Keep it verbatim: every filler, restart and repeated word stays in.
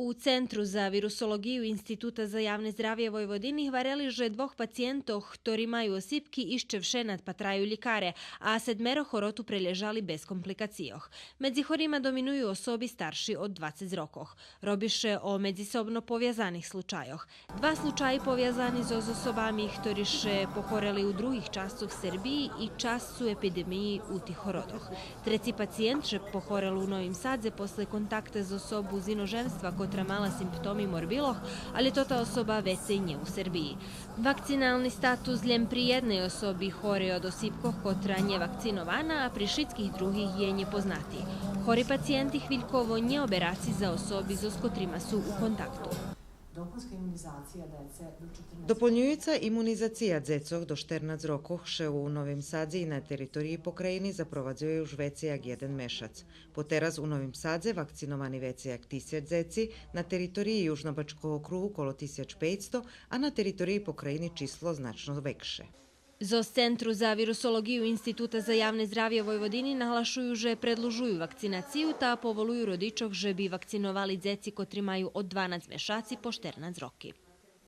У Центру за вирусолоґию Института за явне здравє Войводини гварели же двох пациєнтох хтори маю осипки ище вше надпатраю лїкаре, а седмеро хороту прелєжали без компликацийох. Медзи хорима доминую особи старши од двацец рокох. Роби ше о медзисобно повязаних случайох. Два случаї повязани зоз особами хтори ше похорели у других часцох Сербиї и часцу епидемиї у тих городох. Треци пациєнт же похорел у Новим Садзе после контакта з особу з иножемства котра мала симптоми морбилох, але тота особа вецей нє у Сербиї. Вакцинални статус лєм при єдней особи хорей од осипкох котра нє вакцинована, а при шицких других є нєпознати. Хори пациєнти хвильково нє обераци за особи зоз котрима су у контакту. Dopunska imunizacija dece do četrnaest. Дополнююца имунизация дзецох до штернац рокох ше у Новим Садзе и на териториї покраїни запровадзує уж вецей як єден мешац. Потераз у Новим Садзе вакциновани вецей як тисяч дзеци, на териториї Южнобачкого округу коло тисяч пейцсто, а на териториї покраїни число значно векше. Зоз Центру за вирусолоґию Института за явне здравє Войводини наглашую же предлужую вакцинацию та поволую родичох же би вакциновали дзеци котри маю од дванац мешаци по штернац роки.